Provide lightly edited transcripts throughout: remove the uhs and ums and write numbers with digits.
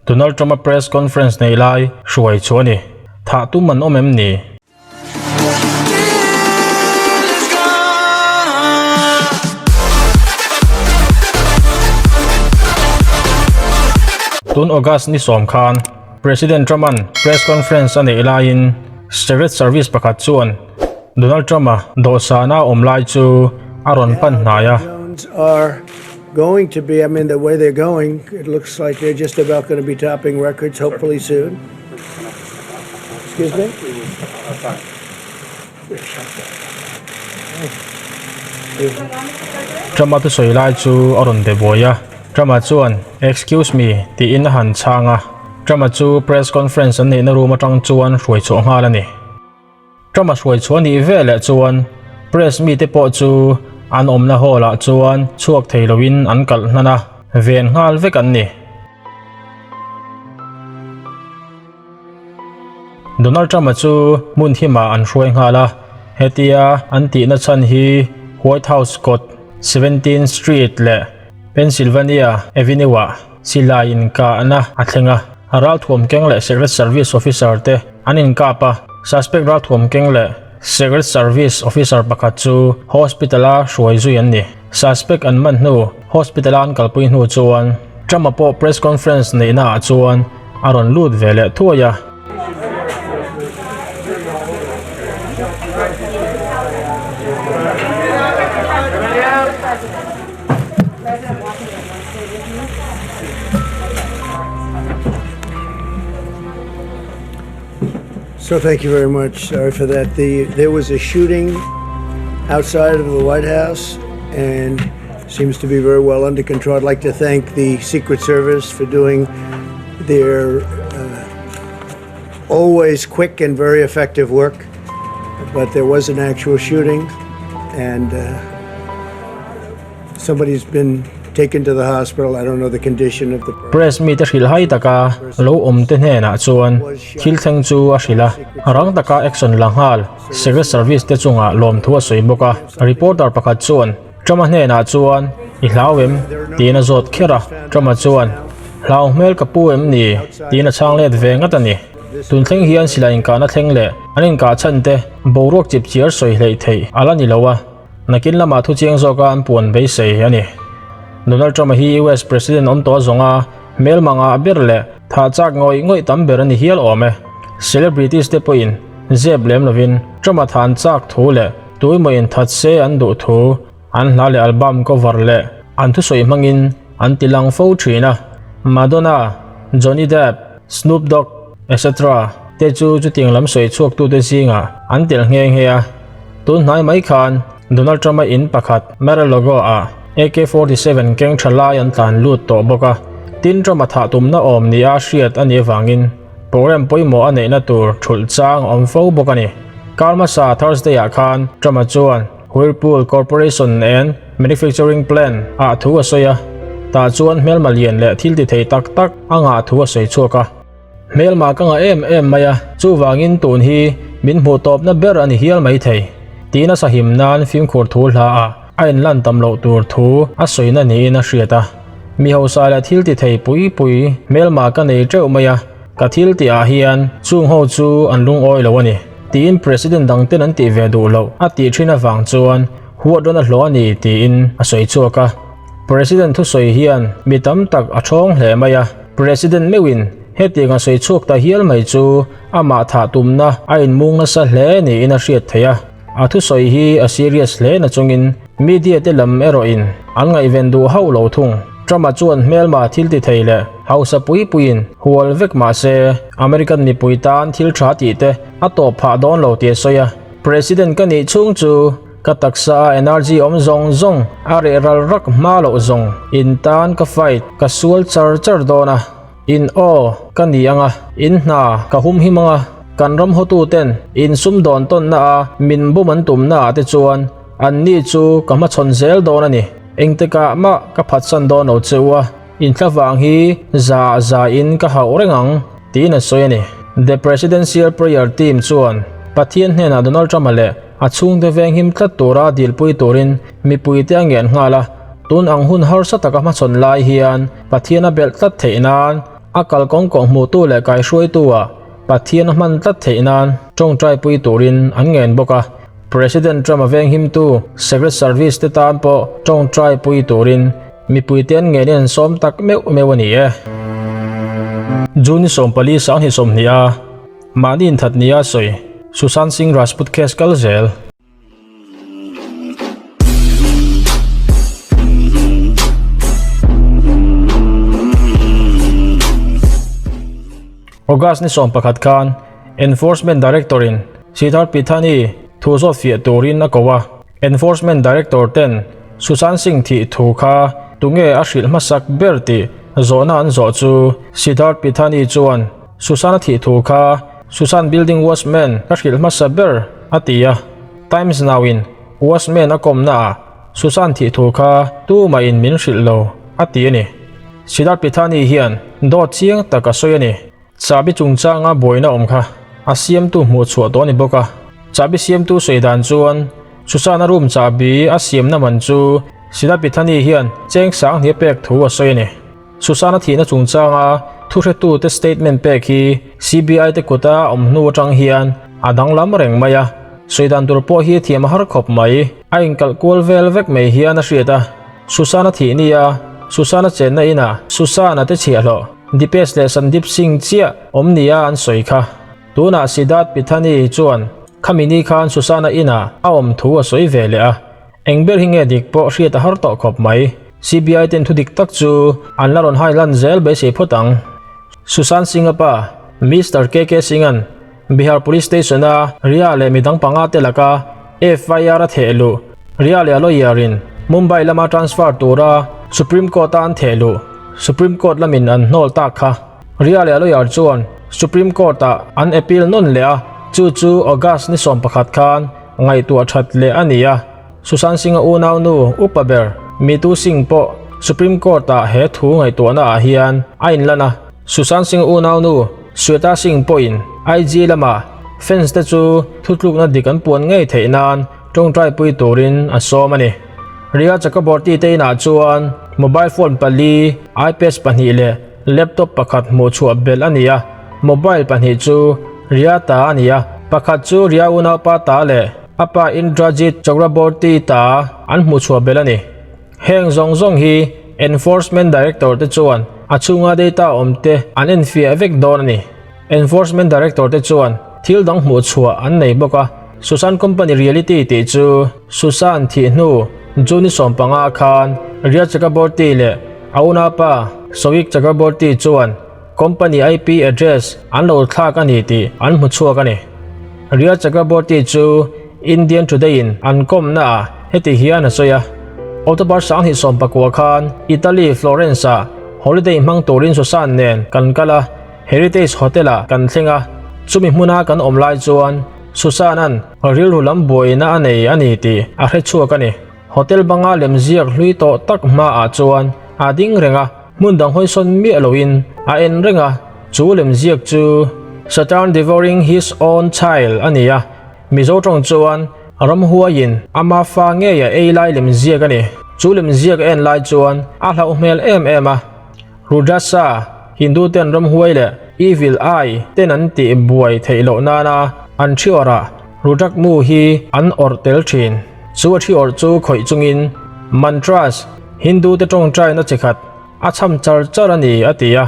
Donald Trump-a press conference nei lai hruai chu a ni. Thah tum an awm em ni? Tun August ni sawm khan President Trump-a'n press conference a neih laiin Secret Service pakhat chuan Donald Trump-a dawhsana a awm lai chu a rawn pan hnai a. Going to be, I mean the way they're going, it looks like they're just about going to be topping records hopefully soon. Excuse me? Trump-a thusawi lai chu a rawn be buai a, Trump-a chuan, Excuse me, tiin a han chhang a. Trump-a chu press conference an neihna room atang chuan hruai chhuah nghal a ni. Trump a hruai chhuah nih ve leh chuan press mite pawh chu an awmna hall ah chuan chhuak thei loin an kalh hnan a, ven nghal vek an ni. Donald Trump-a chu hmun thimah an hruai nghal a, hetia an tihna chhan hi White House kawt 17th Street leh Pennsylvania Avenue-ah silai inkahna a thleng a. Ralthuam keng leh Secret Service officer te an inkap a, suspect ralthuam keng leh Secret Service officer pakhat chu hospital a hruai zui an ni. Suspect an man hnu hospital a an kalpui hnu chuan Trump-a pawh press conference neihna ah chuan a rawn lut ve leh thuai a. So thank you very much. Sorry for that. The there was a shooting outside of the White House and seems to be very well under control. I'd like to thank the Secret Service for doing their uh, always quick and very effective work. But there was an actual shooting and uh, somebody's been taken to the hospital. I don't know the condition of the Press mite hrilhhai taka lo awm te hnenah chuan thil thleng chu a hrilh a, rang taka action la nghal Secret Service te chungah lawmthu a sawi bawk a. Reporter pakhat chuan Trump-a hnenah chuan, I hlau em? tiin a zawt kher a. Trump-a chuan, Hlau hmel ka pu em ni? tiin a chhang let ve ngat a ni. Tun thleng hian silai inkahna thleng leh an inkah chhan te boruak chipchiar sawi hleih theih a la ni lo a. Nakin lamah thu chiang zawka an puan beisei a ni. Donald Trump-a hi US President awm tawh zawnga hmelma ngah ber leh thah chak ngawih ngawih tam ber a ni hial awm e. Celebrities te pawhin zep lem lovin Trump-a than chak thu leh tuimaw inthat se an duh thu an hla leh album cover leh an thusawi hmangin an ti lang fo thin a. Madonna, Johnny Depp, Snoop Dogg etc. Te chu chutiang lam sawi chhuaktute zingah an tel nghe nghe a. Tun hnai mai khan Donald Trump-a in pakhat Mar-a-Lago ah AK-47 keng tha lai an tlan lut tawh bawk a, tin Trump-a thah tumna awm nia hriat a nih avangin program pawimawh a neihna tur thulh chang a awm fo bawk a ni. Kar hmasa Thursday-ah khan Trump-a chuan Whirlpool Corporation and Manufacturing Plant ah thu a sawi a, tah chuan hmelma lian leh thil ti thei tak tak a ngah thu a sawi chhuak a. Hmelma ka ngah em em mai a, chuvangin tun hi min hmuh tawpna ber a ni hial mai thei. Tiin a sahim nan fimkhur thu hla ah a inlan tam loh tur thu a sawina niin a hriat a. Mi hausa leh thil ti thei pui pui hmelma ka nei teuh mai a, ka thil tih ah hian chung ho chu an lungawi lo a ni. Tiin President dang ten an tih ve duh loh a tih thin avang chuan huat rawn a hlawh a ni tiin a sawi chhuak a. President thusawi hian mi tam tak a thawng hle mai a. President meuhin hetiang a sawi chhuak ta hial mai chu amah thah tumna a inmung nasa hle niin a hriat theih a. A thusawi hi a serious hle na chungin media te lam erawhin an ngaihven duh hauh lo thung. Trump-a chuan hmelma thil ti thei leh hausa pui puiin hual vek mah se American mipui tan thil tha tih te a tawp phah dawn lo tih a sawi a. President ka nih chhung chu Ka taksa a energy awm zawng zawng a reh ral rak hma loh zawng in tan ka fight ka sual char char dawn a, in aw ka ni ang a, in hna ka hum him ang a, kan ram hotu ten in sum dawn tawn na a min bum an tum na ah te chuan an ni chu ka hmachhawn zel dawn a ni, engtikah mah ka phatsan dawn lo che u a, in thlavang hi za ah za in ka hauh reng ang tiin a sawi a ni. The Presidential Prayer Team chuan Pathian hnenah Donald Trump-a leh A chhungte venghim tlat tura dilpui turin mipuite a ngen nghal a, tun ang hun harsa taka hmachhawn lai hian Pathian a belh tlat theih nan A kalkawng kawhhmuhtu leh kaihruaitu-ah Pathian a hman tlat theih nan tawngtaipui turin an ngen bawk a. President Trump a venghimtu Secret Service te tan pawh tawngtaipui turin mipuite an ngenin an sawm tak meuh meuh a ni e. June 14 2020 a mahni inthat nia sawi Sushant Singh Rajput case kal zel. August ni 11 khan Enforcement Director in Siddharth Pithani thu zawt fiah turin a ko a. Enforcement Director ten Sushant Singh thih thu kha tunge a hrilh hmasak ber tih zawhna an zawh chu Siddharth Pithani chuan Sushant a thih thu kha Sushant Building Watchman ka hrilh hmasa ber a ti a. Times Now in Watchman a kawmna ah Sushant thih thu kha tumah in min hrilh lo a ti a ni. Siddharth Pithani hian dawt chiang tak a sawi a ni. Chahbi chungchanga buaina awm kha a siamtu hmuh chhuah tawh a ni bawk a. Chahbi siamtu sawi dan chuan Sushant-a room chahbi a siamna man chu Siddharth Pithani hian cheng sang hnih a pek thu a sawi a ni. Sushant-a thihna chungchanga thuhretute statement pek hi CBI te kuta awm hnu atang hian a danglam reng mai a, sawi dan tur pawh hi thiam a har khawp mai. A inkalh kual vel vek mai hian a hriat a, Sushant-a thih nia Sushant-a chenna inah Sushant-a te chhiahhlawh Dipesh leh Sandeep Singh chiah awm nia an sawi kha. Tunah Siddharth Pithani chuan khami ni khan Sushant-a inah a awm thu a sawi ve leh a. Eng ber hi nge dik pawh hriat a har tawh khawp mai. CBI ten thu dik tak chu an la rawn hai lan zel beisei phawt ang. Sushant Singh-a pa, Mister KK Singh-a'n Bihar Police Station-a Riya leh midang panga te laka FIR a theh luh, Riya leh a lawyer-in Mumbai lama transfer tura Supreme Court-a an theh luh, Supreme Court lamin an hnawl tak kha. Riya leh a lawyer chuan Supreme Court-ah an appeal nawn leh a, chu chu August ni 11 khan Ngaihtuah that leh a ni a, Sushant Singh-a unaunu upa ber Mitu Singh pawh Supreme Court-ah he thu ngaihtuahna ah hian a inlan a. Sushant Singh-a unaunu Shweta Singh pawhin IG lamah fans te chu thutlukna dik an puan ngei theih nan tawngtaipui turin a sawm a ni. Riya Chakraborty te inah chuan mobile phone pali, iPads pahnih leh Laptop pakhat hmuh chhuah belh a ni a, mobile pahnih chu Riya ta a ni a, pakhat chu Riya unaupa ta leh a pa Indrajit Chakraborty ta an hmuh chhuah belh a ni. Heng zawng zawng hi Enforcement Director te chuan a chhunga data awm te an enfiah vek dawn a ni. Enforcement Director te chuan thil dang hmuh chhuah an nei bawk a, Susan Company Reality tih chu Susan thih hnu June 15 khan Riya Chakraborty leh a unaupa Soik Chakraborty chuan company IP address an lo thlak a ni tih an hmu chhuak a ni. Riya Chakraborty chu Indian Today in an kawmna ah heti hian a sawi a, October 2019 khan Italy Florence ah holiday hmang turin Susan nen kan kal a, Heritage Hotel ah kan thleng a, chumi hmuna kan awm lai chuan Susan-a'n rilru lam buaina a nei a ni tih a hre chhuak a ni. Hotel banga lemziak hlui tawh tak hmaah chuan a ding reng a, hmun dang hawisawn miah loin a en reng a, chu lemziak chu Saturn Devouring His Own Child a ni a, Mizo tawng chuan ramhuaiin ama fa ngei a ei lai lemziak a ni. Chu lemziak a en lai chuan a hlauh hmel em em a. Rudrasa, Hindu ten ramhuai leh Evil Eye ten an tih buai theih loh nana an thi awrh ah Rudrakmu hi an awrh tel thin. Chu a thi awrh chu khawih chungin Mantras, Hindu te tawngtaina chi khat, a cham char char a ni a ti a.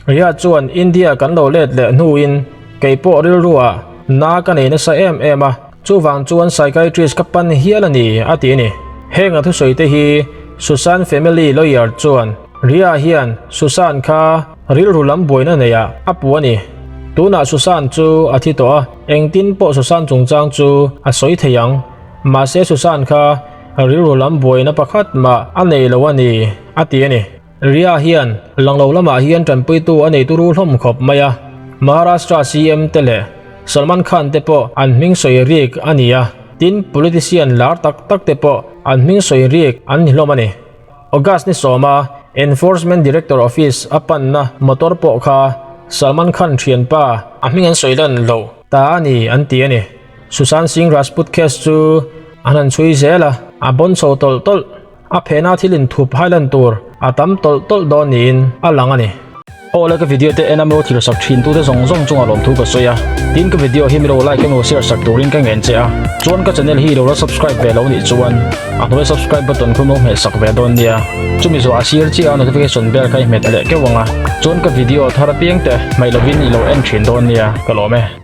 Riya chuan India kan lo let leh hnuin kei pawh rilru ah na ka nei nasa em em a, chuvang chuan psychiatrist ka pan hial a ni a ti a ni. Heng a thusawi te hi Sushant family lawyer chuan Riya hian Sushant kha rilru lam buaina neihah a puh a ni. Tunah Sushant chu a thi tawh a, engtin pawh Sushant chungchang chu a sawi thei ang. Mahse Sushant kha rilru lam buaina pakhat mah a nei lo a ni, a ti a ni. Riya hian langlo lamah hian tanpuitu a nei turu hlawm khawp mai a, Maharashtra CM te leh Salman Khan te pawh an hming sawi rik a ni a, tin politician lar tak tak te pawh an hming sawi rik an ni hlawm a ni. August ni sawma Enforcement Director Office a panna motor pawh kha Salman Khan thianpa a hming an sawi lan loh ta a ni an ti a ni. Sushant Singh Rajput case chu an han chhui zel a, a bawn chho tawlh tawlh. A phena thil inthup hai lan tur a tam tawlh tawlh dawn niin a lang a ni. Aw le ka video te en a milo thlir sak thin tute zawng zawng chungah lawmthu ka sawi a, tin ka video hi milo like emaw share sak turin ka ngen che a, chuan ka channel hi ilo la subscribe ve lo nih chuan a hnuai subscribe button khu milo hmeh sak ve dawn nia, chumi zawh a sir chiah a notification bell kha i hmet leh keuh ang a, chuan ka video thar apiang te hmaih lovin ilo en thin dawn nia ka lawm e.